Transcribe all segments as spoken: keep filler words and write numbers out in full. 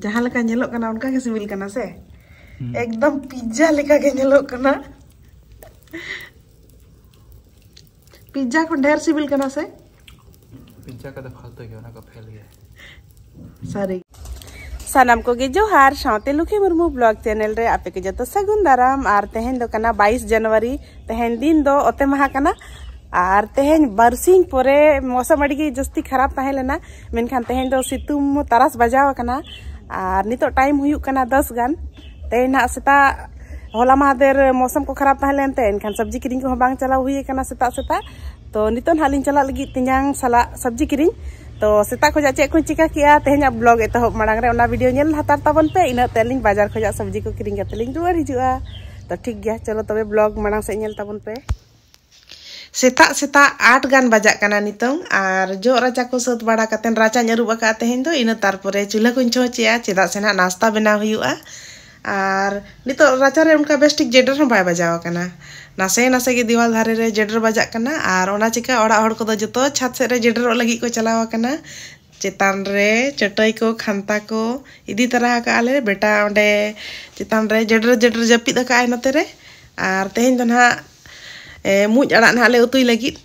ᱡᱟᱦᱟᱸ ᱞᱮᱠᱟ ᱧᱮᱞᱚᱜ ᱠᱟᱱᱟ, ᱚᱱᱠᱟ ᱜᱮ ᱥᱤᱵᱤᱞ ᱠᱟᱱᱟ ᱥᱮ? ᱦᱩᱸ᱾ ᱮᱠᱫᱚᱢ ᱯᱤᱡᱡᱟ ᱞᱮᱠᱟ ᱜᱮ ᱧᱮᱞᱚᱜ ᱠᱟᱱᱟ᱾ ᱯᱤᱡᱡᱟ ᱠᱷᱚᱱ ᱰᱷᱮᱨ ᱥᱤᱵᱤᱞ ᱠᱟᱱᱟ ᱥᱮ? ᱯᱤᱡᱡᱟ ᱠᱚᱫᱚ ᱯᱷᱟᱞᱛᱩ ᱜᱮ, ᱚᱱᱟ ᱠᱚ ᱯᱷᱮᱞ ᱜᱮᱭᱟ᱾ ᱥᱟᱹᱨᱤ᱾ ᱥᱟᱱᱟᱢ ᱠᱚᱜᱮ ᱡᱚᱦᱟᱨ, ᱥᱟᱶᱛᱮ ᱞᱩᱠᱷᱤ ᱢᱩᱨᱢᱩ ᱵᱞᱚᱜ ᱪᱮᱱᱮᱞ ᱨᱮ ᱟᱯᱮ ᱠᱚ ᱡᱚᱛᱚ ᱥᱟᱹᱜᱩᱱ ᱫᱟᱨᱟᱢ᱾ ᱟᱨ ᱛᱮᱦᱮᱧ ᱫᱚ ᱠᱟᱱᱟ ᱵᱟᱭᱤᱥ ᱡᱟᱱᱩᱣᱟᱨᱤ, ᱛᱮᱦᱮᱧ ᱫᱤᱱ ᱫᱚ ᱚᱛᱮ ᱢᱟᱦᱟ ᱠᱟᱱᱟ᱾ ᱟᱨ ᱛᱮᱦᱮᱧ ᱵᱟᱨᱥᱤᱧ ᱯᱚᱨᱮ ᱢᱳᱥᱚᱢ ᱟᱹᱰᱤ ᱜᱮ ᱡᱟᱹᱥᱛᱤ ᱠᱷᱟᱨᱟᱯ ᱛᱟᱦᱮᱸ ᱞᱮᱱᱟ, ᱢᱮᱱᱠᱷᱟᱱ ᱛᱮᱦᱮᱧ ᱫᱚ ᱥᱤᱛᱩᱝ ᱛᱟᱨᱟᱥ ᱵᱟᱡᱟᱣ ᱟᱠᱟᱱᱟ᱾ ᱟᱨ ᱱᱤᱛᱚᱜ ᱴᱟᱭᱤᱢ ᱦᱩᱭᱩᱜ ᱠᱟᱱᱟ ᱫᱚᱥ ᱜᱟᱱ᱾ ᱛᱮᱦᱮᱧ ᱱᱟᱦᱟᱜ ᱥᱮᱛᱟᱜ, ᱦᱚᱞᱟ ᱢᱟᱦᱫᱮᱨ ᱢᱳᱥᱚᱢ ᱠᱚ ᱠᱷᱟᱨᱟᱯ ᱛᱟᱦᱮᱸ ᱞᱮᱱᱛᱮ ᱮᱱᱠᱷᱟᱱ ᱥᱚᱵᱽᱡᱤ ᱠᱤᱨᱤᱧ ᱠᱚᱦᱚᱸ ᱵᱟᱝ ᱪᱟᱞᱟᱣ ᱦᱩᱭ ᱟᱠᱟᱱᱟ ᱥᱮᱛᱟᱜ ᱥᱮᱛᱟᱜ᱾ ᱛᱚ ᱱᱤᱛᱚᱜ ᱱᱟᱦᱟᱜ ᱞᱤᱧ ᱪᱟᱞᱟᱜ ᱞᱟᱹᱜᱤᱫ ᱛᱮᱧᱟᱝ ᱥᱟᱞᱟᱜ ᱥᱚᱵᱽᱡᱤ ᱠᱤᱨᱤᱧ᱾ ᱛᱚ ᱥᱮᱛᱟᱜ ᱠᱷᱚᱱᱟᱜ ᱪᱮᱫ ᱠᱚᱧ ᱪᱤᱠᱟ ᱠᱮᱜᱼᱟ, ᱛᱮᱦᱮᱧᱟᱜ ᱵᱞᱚᱜ ᱮᱛᱚᱦᱚᱵ ᱢᱟᱲᱟᱝ ᱨᱮ ᱚᱱᱟ ᱵᱷᱤᱰᱤᱭᱳ ᱧᱮᱞ ᱦᱟᱛᱟᱲ ᱛᱟᱵᱚᱱ ᱯᱮ, ᱤᱱᱟᱹᱜ ᱛᱮ ᱟᱹᱞᱤᱧ ᱵᱟᱡᱟᱨ ᱠᱷᱚᱱᱟᱜ ᱥᱚᱵᱽᱡᱤ ᱠᱚ ᱠᱤᱨᱤᱧ ᱠᱟᱛᱮ ᱞᱤᱧ ᱨᱩᱣᱟᱹᱲ ᱦᱤᱡᱩᱜᱼᱟ᱾ ᱛᱚ ᱴᱷᱤᱠ ᱜᱮᱭᱟ, ᱪᱚᱞᱚ ᱛᱚᱵᱮ ᱵᱞᱚᱜ ᱢᱟᱲᱟᱝ ᱥᱮᱫ ᱧᱮᱞ ᱛᱟᱵᱚᱱ ᱯᱮ᱾ ᱥᱮᱛᱟᱜ ᱥᱮᱛᱟᱜ ᱟᱴ ᱜᱟᱱ ᱵᱟᱡᱟᱜ ᱠᱟᱱᱟ ᱱᱤᱛᱚᱝ, ᱟᱨ ᱡᱚᱜ ᱨᱟᱪᱟ ᱠᱚ ᱥᱟᱹᱛ ᱵᱟᱲᱟ ᱠᱟᱛᱮ ᱨᱟᱪᱟᱧ ᱟᱹᱨᱩᱵ ᱟᱠᱟᱫᱼᱟ ᱛᱮᱦᱮᱧ ᱫᱚ, ᱤᱱᱟᱹ ᱛᱟᱨᱯᱚᱨᱮ ᱪᱩᱞᱦᱟᱹ ᱠᱚᱧ ᱪᱷᱚᱸᱪ ᱮᱜᱼᱟ, ᱪᱮᱫᱟᱜ ᱥᱮ ᱱᱟᱦᱟᱜ ᱱᱟᱥᱛᱟ ᱵᱮᱱᱟᱣ ᱦᱩᱭᱩᱜᱼᱟ᱾ ᱟᱨ ᱱᱤᱛᱚᱜ ᱨᱟᱪᱟ ᱨᱮ ᱚᱱᱠᱟ ᱵᱮᱥ ᱴᱷᱤᱠ ᱡᱮᱰᱮᱨ ᱦᱚᱸ ᱵᱟᱭ ᱵᱟᱡᱟᱣ ᱟᱠᱟᱱᱟ, ᱱᱟᱥᱮ ᱱᱟᱥᱮ ᱜᱮ ᱫᱮᱣᱟᱞ ᱫᱷᱟᱨᱮ ᱨᱮ ᱡᱮᱰᱮᱨ ᱵᱟᱡᱟᱜ ᱠᱟᱱᱟ, ᱟᱨ ᱚᱱᱟ ᱪᱤᱠᱟ ᱚᱲᱟᱜ ᱦᱚᱲ ᱠᱚᱫᱚ ᱡᱚᱛᱚ ᱪᱷᱟᱫᱽ ᱥᱮᱫ ᱨᱮ ᱡᱮᱰᱮᱨᱚᱜ ᱞᱟᱹᱜᱤᱫ ᱠᱚ ᱪᱟᱞᱟᱣ ᱟᱠᱟᱱᱟ᱾ ᱪᱮᱛᱟᱱ ᱨᱮ ᱪᱟᱹᱴᱟᱹᱭ ᱠᱚ, ᱠᱷᱟᱱᱛᱟ ᱠᱚ ᱤᱫᱤ ᱛᱟᱨᱟ ᱟᱠᱟᱫᱼᱟ ᱞᱮ᱾ ᱵᱮᱴᱟ ᱚᱸᱰᱮ ᱪᱮᱛᱟᱱ ᱨᱮ ᱡᱮᱰᱮᱨ ᱡᱮᱰᱮᱨ ᱡᱟᱹᱯᱤᱫ ᱟᱠᱟᱫᱼᱟᱭ ᱱᱚᱛᱮ ᱨᱮ᱾ ᱟᱨ ᱛᱮᱦᱮᱧ ᱫᱚ ᱱᱟᱦᱟᱜ, ᱮ, ᱢᱩᱡ ᱟᱲᱟᱜ ᱱᱟᱦᱟᱜ ᱞᱮ ᱩᱛᱩᱭ ᱞᱟᱹᱜᱤᱫ᱾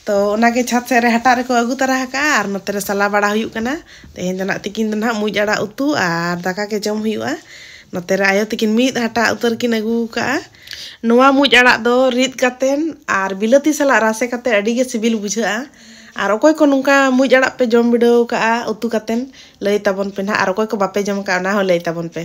ᱛᱚ ᱚᱱᱟᱜᱮ ᱪᱷᱟᱫᱽ ᱥᱮᱫ ᱨᱮ ᱦᱟᱴᱟᱜ ᱨᱮᱠᱚ ᱟᱹᱜᱩ ᱛᱟᱨᱟ ᱟᱠᱟᱫᱼᱟ ᱟᱨ ᱱᱚᱛᱮ ᱨᱮ ᱥᱟᱞᱟ ᱵᱟᱲᱟ ᱦᱩᱭᱩᱜ ᱠᱟᱱᱟ᱾ ᱛᱮᱦᱮᱧ ᱫᱚ ᱱᱟᱦᱟᱜ ᱛᱤᱠᱤᱱ ᱫᱚ ᱱᱟᱦᱟᱜ ᱢᱩᱡ ᱟᱲᱟᱜ ᱩᱛᱩ ᱟᱨ ᱫᱟᱠᱟ ᱜᱮ ᱡᱚᱢ ᱦᱩᱭᱩᱜᱼᱟ᱾ ᱱᱚᱛᱮ ᱨᱮ ᱟᱭᱳ ᱛᱤᱠᱤᱱ ᱢᱤᱫ ᱦᱟᱴᱟᱜ ᱩᱛᱟᱹᱨ ᱠᱤᱱ ᱟᱹᱜᱩ ᱟᱠᱟᱫᱼᱟ᱾ ᱱᱚᱣᱟ ᱢᱩᱡ ᱟᱲᱟᱜ ᱫᱚ ᱨᱤᱫ ᱠᱟᱛᱮᱱ ᱟᱨ ᱵᱤᱞᱟᱹᱛᱤ ᱥᱟᱞᱟᱜ ᱨᱟᱥᱮ ᱠᱟᱛᱮ ᱟᱹᱰᱤ ᱜᱮ ᱥᱤᱵᱤᱞ ᱵᱩᱡᱷᱟᱹᱜᱼᱟ᱾ ᱟᱨ ᱚᱠᱚᱭ ᱠᱚ ᱱᱚᱝᱠᱟ ᱢᱩᱡ ᱟᱲᱟᱜ ᱯᱮ ᱡᱚᱢ ᱵᱤᱰᱟᱹᱣ ᱟᱠᱟᱫᱼᱟ ᱩᱛᱩ ᱠᱟᱛᱮᱱ, ᱞᱟᱹᱭ ᱛᱟᱵᱚᱱ ᱯᱮ ᱱᱟᱦᱟᱜ, ᱟᱨ ᱚᱠᱚᱭ ᱠᱚ ᱵᱟᱯᱮ ᱡᱚᱢ ᱟᱠᱟᱫᱼᱟ ᱚᱱᱟ ᱦᱚᱸ ᱞᱟᱹᱭ ᱛᱟᱵᱚᱱ ᱯᱮ᱾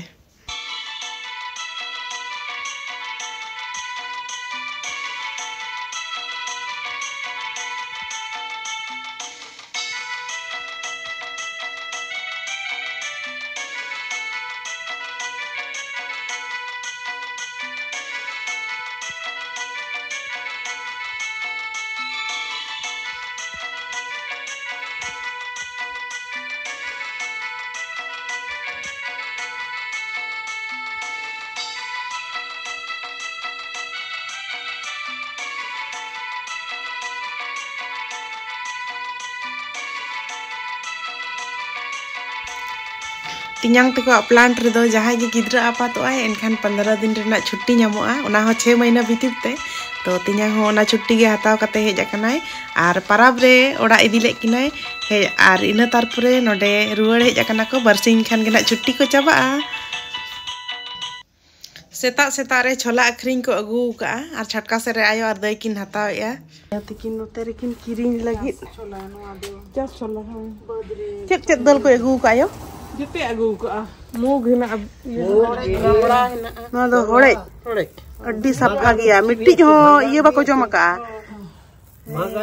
ᱛᱮᱧᱟᱝ ᱛᱟᱠᱚᱣᱟᱜ ᱯᱞᱟᱱᱴ ᱨᱮᱫᱚ ᱡᱟᱦᱟᱸᱭ ᱜᱮ ᱜᱤᱫᱽᱨᱟᱹ ᱟᱯᱟᱛᱚᱜ ᱟᱭ, ᱮᱱᱠᱷᱟᱱ ᱯᱚᱱᱫᱽᱨᱚ ᱫᱤᱱ ᱨᱮᱱᱟᱜ ᱪᱷᱩᱴᱤ ᱧᱟᱢᱚᱜᱼᱟ, ᱚᱱᱟ ᱦᱚᱸ ᱪᱷᱚᱭ ᱢᱟᱹᱦᱱᱟᱹ ᱵᱷᱤᱛᱤᱨ ᱛᱮ᱾ ᱛᱚ ᱛᱮᱧᱟᱝ ᱦᱚᱸ ᱚᱱᱟ ᱪᱷᱩᱴᱤ ᱜᱮ ᱦᱟᱛᱟᱣ ᱠᱟᱛᱮ ᱦᱮᱡ ᱟᱠᱟᱱᱟᱭ᱾ ᱟᱨ ᱯᱟᱨᱟᱵᱽ ᱨᱮ ᱚᱲᱟᱜ ᱤᱫᱤ ᱞᱮᱫ ᱠᱤᱱᱟᱭ ᱦᱮᱡ, ᱟᱨ ᱤᱱᱟᱹ ᱛᱟᱨᱯᱚᱨᱮ ᱱᱚᱰᱮ ᱨᱩᱣᱟᱹᱲ ᱦᱮᱡ ᱟᱠᱟᱱᱟ ᱠᱚ᱾ ᱵᱟᱨᱥᱤᱧ ᱠᱷᱟᱱ ᱜᱮ ᱱᱟᱜ ᱪᱷᱩᱴᱤ ᱠᱚ ᱪᱟᱵᱟᱜᱼᱟ᱾ ᱥᱮᱛᱟᱜ ᱥᱮᱛᱟᱜ ᱨᱮ ᱪᱷᱳᱞᱟ ᱟᱹᱠᱷᱨᱤᱧ ᱠᱚ ᱟᱹᱜᱩ ᱟᱠᱟᱫᱼᱟ, ᱟᱨ ᱪᱷᱟᱴᱠᱟ ᱥᱮᱫ ᱨᱮ ᱟᱭᱳ ᱟᱨ ᱫᱟᱹᱭ ᱠᱤᱱ ᱦᱟᱛᱟᱣᱮᱫᱼᱟ᱾ ᱛᱤᱠᱤᱱ ᱱᱚᱛᱮ ᱨᱮᱠᱤᱱ ᱠᱤᱨᱤᱧ ᱞᱟᱹᱜᱤᱫ᱾ ᱪᱟᱥ ᱪᱷᱳᱞᱟ, ᱦᱳᱭ᱾ ᱪᱮᱫ ᱪᱮᱫ ᱫᱟᱹᱞ ᱠᱚ ᱟᱹᱜᱩ ᱟᱠᱟᱫᱼᱟ ᱟᱭᱳ? ᱡᱚᱛᱚ ᱟᱹᱜᱩ ᱟᱠᱟᱫᱼᱟ᱾ ᱢᱩᱜᱽ ᱦᱮᱱᱟᱜᱼᱟ, ᱤᱭᱟᱹ ᱦᱮᱱᱟᱜᱼᱟ, ᱨᱟᱢᱲᱟ ᱦᱮᱱᱟᱜᱼᱟ᱾ ᱱᱚᱣᱟ ᱫᱚ ᱦᱚᱲᱮᱡ᱾ ᱦᱚᱲᱮᱡ᱾ ᱟᱹᱰᱤ ᱥᱟᱯᱷᱟ ᱜᱮᱭᱟ, ᱢᱤᱫᱴᱤᱡ ᱦᱚᱸ ᱤᱭᱟᱹ ᱵᱟᱠᱚ ᱡᱚᱢ ᱟᱠᱟᱫᱼᱟ᱾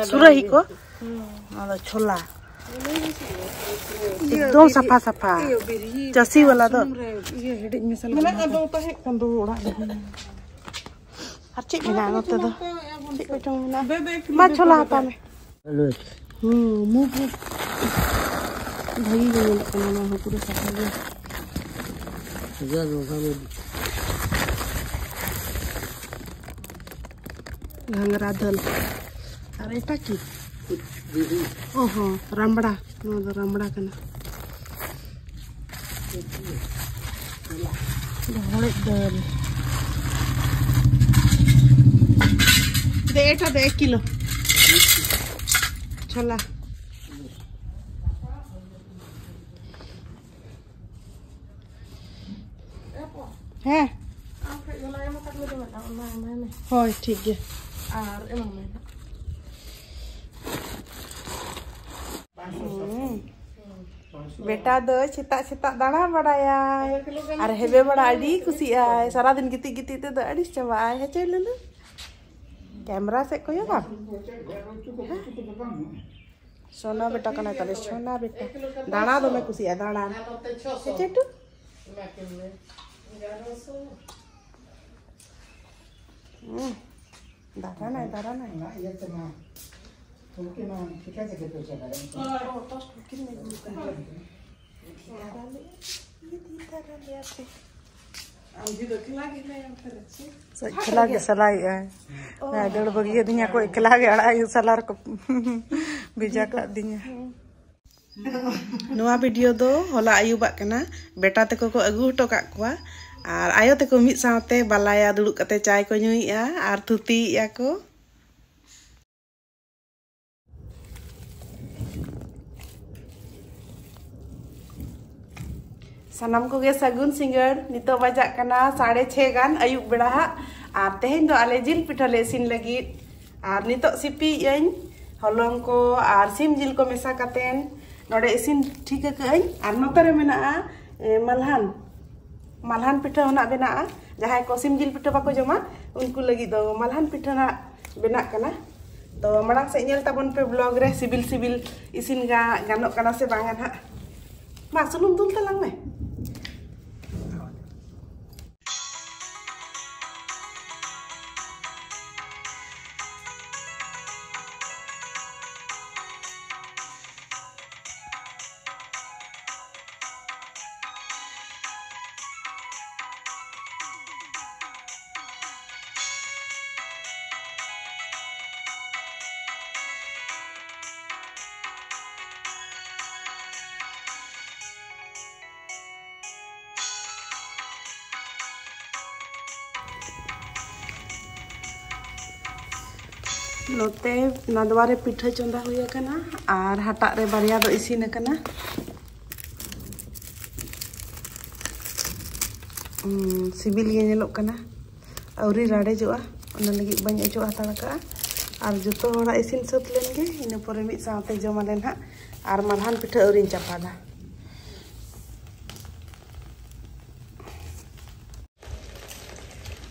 ᱥᱩᱨᱟᱹᱦᱤ ᱠᱚ᱾ ᱱᱚᱣᱟ ᱫᱚ ᱪᱷᱳᱞᱟ᱾ ᱮᱠᱫᱚᱢ ᱥᱟᱯᱷᱟ ᱥᱟᱯᱷᱟ᱾ ᱪᱟᱹᱥᱤ ᱵᱟᱞᱟ ᱫᱚ᱾ ᱢᱮᱱᱟᱜᱼᱟ ᱫᱚ, ᱛᱟᱦᱮᱸ ᱠᱟᱱ ᱫᱚ ᱚᱲᱟᱜ ᱨᱮ᱾ ᱟᱨ ᱪᱮᱫ ᱢᱮᱱᱟᱜᱼᱟ ᱱᱚᱛᱮ ᱫᱚ? ᱪᱮᱫ ᱠᱚᱪᱚᱝ ᱢᱮᱱᱟᱜᱼᱟ᱾ ᱢᱟ ᱪᱷᱳᱞᱟ ᱦᱟᱛᱟᱣ ᱢᱮ᱾ ᱦᱩᱸ, ᱢᱩ ᱠᱚ ᱵᱷᱟᱹᱜᱤ ᱜᱮ ᱧᱮᱞᱚᱜ ᱠᱟᱱᱟ, ᱱᱚᱣᱟ ᱦᱚᱸ ᱯᱩᱨᱟᱹ ᱥᱟᱯᱷᱟ ᱜᱮ᱾ ᱜᱷᱟᱸᱜᱽᱨᱟ ᱫᱟᱹᱞ᱾ ᱟᱨ ᱮᱴᱟ ᱠᱤ? ᱚ ᱦᱚᱸ, ᱨᱟᱢᱲᱟ᱾ ᱱᱚᱣᱟ ᱫᱚ ᱨᱟᱢᱲᱟ ᱠᱟᱱᱟ᱾ ᱦᱚᱲᱮᱡ ᱫᱟᱹᱞ᱾ ᱫᱮ ᱮᱴᱟ ᱫᱮ ᱮᱠ ᱠᱤᱞᱳ᱾ ᱪᱷᱳᱞᱟ᱾ ᱦᱮᱸ᱾ ᱟᱢ ᱴᱷᱮᱡ ᱡᱷᱚᱞᱟ ᱮᱢ ᱟᱠᱟᱫ ᱢᱮ ᱫᱚ ᱢᱤᱫᱴᱟᱝ, ᱚᱱᱟ ᱮᱢᱟᱭ ᱢᱮ᱾ ᱦᱳᱭ, ᱴᱷᱤᱠ ᱜᱮᱭᱟ᱾ ᱟᱨ ᱮᱢᱟᱢᱟᱭ ᱱᱟᱜ᱾ ᱦᱩᱸ᱾ ᱵᱮᱴᱟ ᱫᱚ ᱥᱮᱛᱟᱜ ᱥᱮᱛᱟᱜ ᱫᱟᱬᱟ ᱵᱟᱲᱟᱭᱟᱭ᱾ ᱟᱨ ᱦᱮᱵᱮ ᱵᱟᱲᱟ ᱟᱹᱰᱤ ᱠᱩᱥᱤᱜᱼᱟᱭ᱾ ᱥᱟᱨᱟᱫᱤᱱ ᱜᱤᱛᱤᱡ ᱜᱤᱛᱤᱡ ᱛᱮᱫᱚ ᱟᱹᱲᱤᱥ ᱪᱟᱵᱟᱜᱼᱟᱭ᱾ ᱦᱮᱸ ᱪᱮ ᱞᱩᱞᱩ? ᱠᱮᱢᱨᱟ ᱥᱮᱫ ᱠᱚᱭᱚᱜᱟᱢ? ᱥᱳᱱᱟ ᱵᱮᱴᱟ ᱠᱟᱱᱟᱭ ᱛᱟᱞᱮ, ᱥᱳᱱᱟ ᱵᱮᱴᱟ᱾ ᱫᱟᱬᱟ ᱫᱚᱢᱮ ᱠᱩᱥᱤᱭᱟᱜᱼᱟ, ᱫᱟᱬᱟᱱ᱾ ᱦᱮᱸ ᱪᱮᱴᱩ? ᱦᱩᱸ, ᱫᱟᱬᱟᱱᱟᱭ, ᱫᱟᱬᱟᱱᱟᱭ᱾ ᱚᱱᱟ ᱤᱭᱟᱹ ᱛᱮᱢᱟ, ᱩᱱᱠᱤᱱ ᱢᱟ ᱴᱷᱤᱠᱟᱹ ᱛᱮᱜᱮ ᱯᱮ ᱪᱟᱞᱟᱜᱼᱟ᱾ ᱦᱳᱭ, ᱦᱳᱭ, ᱩᱱᱠᱤᱱ ᱢᱟ ᱤᱫᱤ ᱛᱟᱨᱟ ᱞᱮᱭᱟ, ᱤᱫᱤ ᱛᱟᱨᱟ ᱞᱮᱭᱟ ᱯᱮ᱾ ᱥᱟᱞᱟᱭᱮᱫᱼᱟᱭ᱾ ᱚ᱾ ᱫᱟᱹᱲ ᱵᱟᱹᱜᱤᱭᱟᱹᱫᱤᱧᱟ ᱠᱚ, ᱮᱠᱞᱟ ᱜᱮ ᱟᱲᱟᱜ ᱦᱩᱭᱩᱜ ᱥᱟᱞᱟ ᱨᱮᱠᱚ ᱵᱷᱮᱡᱟ ᱠᱟᱜ ᱫᱤᱧᱟ᱾ ᱱᱚᱣᱟ ᱵᱷᱤᱰᱤᱭᱳ ᱫᱚ ᱦᱚᱞᱟ ᱟᱹᱭᱩᱵᱟᱜ ᱠᱟᱱᱟ᱾ ᱵᱮᱴᱟ ᱛᱟᱠᱚ ᱠᱚ ᱟᱹᱜᱩ ᱦᱚᱴᱚ ᱠᱟᱜ ᱠᱚᱣᱟ ᱟᱨ ᱟᱭᱳ ᱛᱟᱠᱚ ᱢᱤᱫ ᱥᱟᱶᱛᱮ ᱵᱟᱞᱟᱭᱟ ᱫᱩᱲᱩᱵ ᱠᱟᱛᱮ ᱪᱟᱭ ᱠᱚ ᱧᱩᱭᱮᱜᱼᱟ ᱟᱨ ᱛᱷᱩᱛᱤᱭᱮᱜᱼᱟ ᱠᱚ᱾ ᱥᱟᱱᱟᱢ ᱠᱚᱜᱮ ᱥᱟᱹᱜᱩᱱ ᱥᱤᱸᱜᱟᱹᱲ᱾ ᱱᱤᱛᱚᱜ ᱵᱟᱡᱟᱜ ᱠᱟᱱᱟ ᱥᱟᱲᱮ ᱪᱷᱮ ᱜᱟᱱ ᱟᱹᱭᱩᱵ ᱵᱮᱲᱟ ᱦᱟᱸᱜ᱾ ᱟᱨ ᱛᱮᱦᱮᱧ ᱫᱚ ᱟᱞᱮ ᱡᱤᱞ ᱯᱤᱴᱷᱟᱹ ᱞᱮ ᱤᱥᱤᱱ ᱞᱟᱹᱜᱤᱫ᱾ ᱟᱨ ᱱᱤᱛᱚᱜ ᱥᱤᱯᱤᱭᱮᱜ ᱟᱹᱧ ᱦᱚᱞᱚᱝ ᱠᱚ ᱟᱨ ᱥᱤᱢ ᱡᱤᱞ ᱠᱚ ᱢᱮᱥᱟ ᱠᱟᱛᱮᱱ᱾ ᱱᱚᱰᱮ ᱤᱥᱤᱱ ᱴᱷᱤᱠ ᱟᱠᱟᱜ ᱟᱹᱧ᱾ ᱟᱨ ᱱᱚᱛᱮ ᱨᱮ ᱢᱮᱱᱟᱜᱼᱟ, ᱮ, ᱢᱟᱞᱦᱟᱱ᱾ ᱢᱟᱞᱦᱟᱱ ᱯᱤᱴᱷᱟᱹ ᱦᱚᱸ ᱱᱟᱜ ᱵᱮᱱᱟᱜᱼᱟ᱾ ᱡᱟᱦᱟᱸᱭ ᱠᱚ ᱥᱤᱢ ᱡᱤᱞ ᱯᱤᱴᱷᱟᱹ ᱵᱟᱠᱚ ᱡᱚᱢᱟ, ᱩᱱᱠᱩ ᱞᱟᱹᱜᱤᱫ ᱫᱚ ᱢᱟᱞᱦᱟᱱ ᱯᱤᱴᱷᱟᱹ ᱱᱟᱜ ᱵᱮᱱᱟᱜ ᱠᱟᱱᱟ᱾ ᱛᱚ ᱢᱟᱲᱟᱝ ᱥᱮᱫ ᱧᱮᱞ ᱛᱟᱵᱚᱱ ᱯᱮ ᱵᱞᱚᱜ ᱨᱮ, ᱥᱤᱵᱤᱞ ᱥᱤᱵᱤᱞ ᱤᱥᱤᱱ ᱜᱟ-, ᱜᱟᱱᱚᱜ ᱠᱟᱱᱟ ᱥᱮ ᱵᱟᱝᱟ ᱱᱟᱜ᱾ ᱢᱟ ᱥᱩᱱᱩᱢ ᱫᱩᱞ ᱛᱟᱞᱟᱝ ᱢᱮ᱾ ᱱᱚᱛᱮ ᱱᱟᱫᱣᱟ ᱨᱮ ᱯᱤᱴᱷᱟᱹ ᱪᱚᱸᱫᱟ ᱦᱩᱭ ᱟᱠᱟᱱᱟ ᱟᱨ ᱦᱟᱴᱟᱜ ᱨᱮ ᱵᱟᱨᱭᱟ ᱫᱚ ᱤᱥᱤᱱ ᱟᱠᱟᱱᱟ᱾ ᱩᱸ, ᱥᱤᱵᱤᱞ ᱜᱮ ᱧᱮᱞᱚᱜ ᱠᱟᱱᱟ, ᱟᱹᱣᱨᱤ ᱨᱟᱲᱮᱡᱚᱜᱼᱟ, ᱚᱱᱟ ᱞᱟᱹᱜᱤᱫ ᱵᱟᱹᱧ ᱚᱪᱚᱜ ᱦᱟᱛᱟᱲ ᱠᱟᱜᱼᱟ᱾ ᱟᱨ ᱡᱚᱛᱚ ᱦᱚᱲᱟᱜ ᱤᱥᱤᱱ ᱥᱟᱹᱛ ᱞᱮᱱ ᱜᱮ, ᱤᱱᱟᱹ ᱯᱚᱨᱮ ᱢᱤᱫ ᱥᱟᱶᱛᱮ ᱡᱚᱢ ᱟᱞᱮ ᱱᱟᱦᱟᱜ᱾ ᱟᱨ ᱢᱟᱞᱦᱟᱱ ᱯᱤᱴᱷᱟᱹ ᱟᱹᱣᱨᱤᱧ ᱪᱟᱯᱟᱫᱟ᱾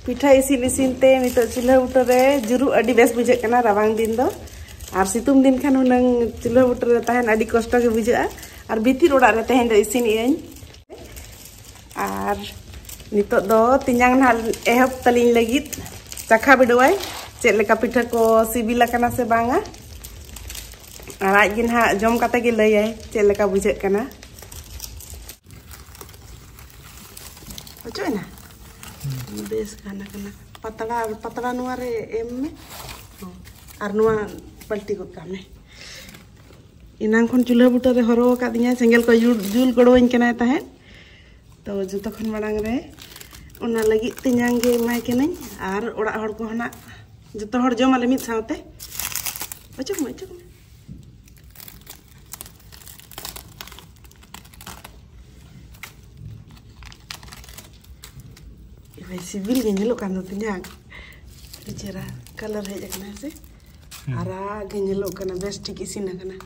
ᱯᱤᱴᱷᱟᱹ ᱤᱥᱤᱱ ᱤᱥᱤᱱ ᱛᱮ ᱱᱤᱛᱚᱜ ᱪᱩᱞᱦᱟᱹ ᱵᱩᱴᱟᱹ ᱨᱮ ᱡᱩᱨᱩᱜ ᱟᱹᱰᱤ ᱵᱮᱥ ᱵᱩᱡᱷᱟᱹᱜ ᱠᱟᱱᱟ ᱨᱟᱵᱟᱝ ᱫᱤᱱ ᱫᱚ᱾ ᱟᱨ ᱥᱤᱛᱩᱝ ᱫᱤᱱ ᱠᱷᱟᱱ ᱦᱩᱱᱟᱹᱝ ᱪᱩᱞᱦᱟᱹ ᱵᱩᱴᱟᱹ ᱨᱮ ᱛᱟᱦᱮᱱ ᱟᱹᱰᱤ ᱠᱚᱥᱴᱚ ᱜᱮ ᱵᱩᱡᱷᱟᱹᱜᱼᱟ᱾ ᱟᱨ ᱵᱷᱤᱛᱤᱨ ᱚᱲᱟᱜ ᱨᱮ ᱛᱮᱦᱮᱧ ᱫᱚ ᱤᱥᱤᱱᱮᱜ ᱟᱹᱧ᱾ ᱟᱨ ᱱᱤᱛᱚᱜ ᱫᱚ ᱛᱮᱧᱟᱝ ᱱᱟᱦᱟᱜ ᱮᱦᱚᱵ ᱛᱟᱹᱞᱤᱧ ᱞᱟᱹᱜᱤᱫ ᱪᱟᱠᱷᱟ ᱵᱤᱰᱟᱹᱣᱟᱭ, ᱪᱮᱫ ᱞᱮᱠᱟ ᱯᱤᱴᱷᱟᱹ ᱠᱚ ᱥᱤᱵᱤᱞ ᱟᱠᱟᱱᱟ ᱥᱮ ᱵᱟᱝᱟ᱾ ᱟᱨ ᱟᱡ ᱜᱮ ᱱᱟᱦᱟᱜ ᱡᱚᱢ ᱠᱟᱛᱮ ᱜᱮ ᱞᱟᱹᱭᱟᱭ ᱪᱮᱫ ᱞᱮᱠᱟ ᱵᱩᱡᱷᱟᱹᱜ ᱠᱟᱱᱟ᱾ ᱚᱪᱚᱜ ᱮᱱᱟ? ᱵᱮᱥ ᱜᱟᱱ ᱟᱠᱟᱱᱟ᱾ ᱯᱟᱛᱲᱟ, ᱯᱟᱛᱲᱟ ᱱᱚᱣᱟ ᱨᱮ ᱮᱢ ᱢᱮ᱾ ᱦᱚᱸ᱾ ᱟᱨ ᱱᱚᱣᱟ ᱯᱟᱞᱴᱤ ᱜᱚᱫ ᱠᱟᱜ ᱢᱮ᱾ ᱮᱱᱟᱝ ᱠᱷᱚᱱ ᱪᱩᱞᱦᱟᱹ ᱵᱩᱴᱟᱹ ᱨᱮ ᱦᱚᱨᱚ ᱟᱠᱟᱫᱤᱧᱟᱭ, ᱥᱮᱸᱜᱮᱞ ᱠᱚ ᱡᱩᱞ ᱡᱩᱞ ᱜᱚᱲᱚᱣᱟᱹᱧ ᱠᱟᱱᱟᱭ ᱛᱟᱦᱮᱸᱫ᱾ ᱛᱚ ᱡᱚᱛᱚ ᱠᱷᱚᱱ ᱢᱟᱲᱟᱝ ᱨᱮ ᱚᱱᱟ ᱞᱟᱹᱜᱤᱫ ᱛᱮᱧᱟᱝ ᱜᱮ ᱮᱢᱟᱭ ᱠᱟᱹᱱᱟᱹᱧ, ᱟᱨ ᱚᱲᱟᱜ ᱦᱚᱲ ᱠᱚ ᱦᱚᱸ ᱱᱟᱜ ᱡᱚᱛᱚ ᱦᱚᱲ ᱡᱚᱢ ᱟᱞᱮ ᱢᱤᱫ ᱥᱟᱶᱛᱮ᱾ ᱚᱪᱚᱜ ᱢᱮ, ᱚᱪᱚᱜ ᱢᱮ᱾ ᱮ ᱵᱷᱟᱭ, ᱥᱤᱵᱤᱞ ᱜᱮ ᱧᱮᱞᱚᱜ ᱠᱟᱱ ᱫᱚ ᱛᱤᱧᱟ᱾ ᱟᱹᱰᱤ ᱪᱮᱦᱨᱟ ᱠᱟᱞᱟᱨ ᱦᱮᱡ ᱟᱠᱟᱱᱟ, ᱦᱮᱸ ᱥᱮ? ᱦᱩᱸ᱾ ᱟᱨᱟᱜ ᱜᱮ ᱧᱮᱞᱚᱜ ᱠᱟᱱᱟ, ᱵᱮᱥ ᱴᱷᱤᱠ ᱤᱥᱤᱱ ᱟᱠᱟᱱᱟ᱾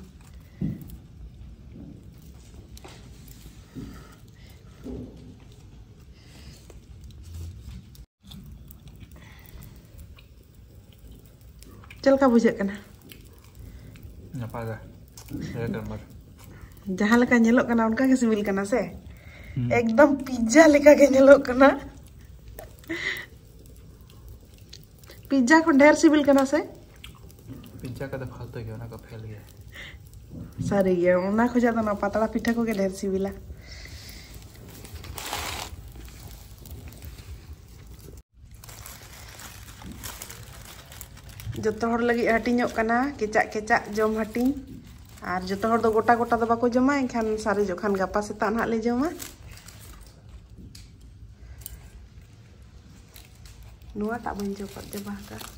ᱪᱮᱫ ᱞᱮᱠᱟ ᱵᱩᱡᱷᱟᱹᱜ ᱠᱟᱱᱟ? ᱱᱟᱯᱟᱭ ᱜᱮ᱾ ᱮᱠ ᱱᱟᱢᱵᱟᱨ᱾ ᱡᱟᱦᱟᱸ ᱞᱮᱠᱟ ᱧᱮᱞᱚᱜ ᱠᱟᱱᱟ, ᱚᱱᱠᱟ ᱜᱮ ᱥᱤᱵᱤᱞ ᱠᱟᱱᱟ ᱥᱮ? ᱦᱩᱸ᱾ ᱮᱠᱫᱚᱢ ᱯᱤᱡᱡᱟ ᱞᱮᱠᱟ ᱜᱮ ᱧᱮᱞᱚᱜ ᱠᱟᱱᱟ᱾ ᱯᱤᱡᱡᱟ ᱠᱷᱚᱱ ᱰᱷᱮᱨ ᱥᱤᱵᱤᱞ ᱠᱟᱱᱟ ᱥᱮ? ᱯᱤᱡᱡᱟ ᱠᱚᱫᱚ ᱯᱷᱟᱞᱛᱩ ᱜᱮ, ᱚᱱᱟ ᱠᱚ ᱯᱷᱮᱞ ᱜᱮᱭᱟ᱾ ᱥᱟᱹᱨᱤ ᱜᱮ, ᱚᱱᱟ ᱠᱷᱚᱡᱟᱜ ᱫᱚ ᱚᱱᱟ ᱯᱟᱛᱲᱟ ᱯᱤᱴᱷᱟᱹ ᱠᱚᱜᱮ ᱰᱷᱮᱨ ᱥᱤᱵᱤᱞᱟ᱾ ᱡᱚᱛᱚ ᱦᱚᱲ ᱞᱟᱹᱜᱤᱫ ᱦᱟᱹᱴᱤᱧᱚᱜ ᱠᱟᱱᱟ, ᱠᱮᱪᱟᱜ ᱠᱮᱪᱟᱜ ᱡᱚᱢ ᱦᱟᱹᱴᱤᱧ᱾ ᱟᱨ ᱡᱚᱛᱚ ᱦᱚᱲ ᱫᱚ ᱜᱚᱴᱟ ᱜᱚᱴᱟ ᱫᱚ ᱵᱟᱠᱚ ᱡᱚᱢᱟ, ᱮᱱᱠᱷᱟᱱ ᱥᱟᱨᱮᱡᱚᱜ ᱠᱷᱟᱱ ᱜᱟᱯᱟ ᱥᱮᱛᱟᱜ ᱱᱟᱦᱟᱜ ᱞᱮ ᱡᱚᱢᱟ᱾ ᱱᱚᱣᱟᱴᱟᱜ ᱵᱟᱹᱧ ᱪᱚᱯᱚᱫ ᱪᱟᱵᱟ ᱟᱠᱟᱫᱼᱟ᱾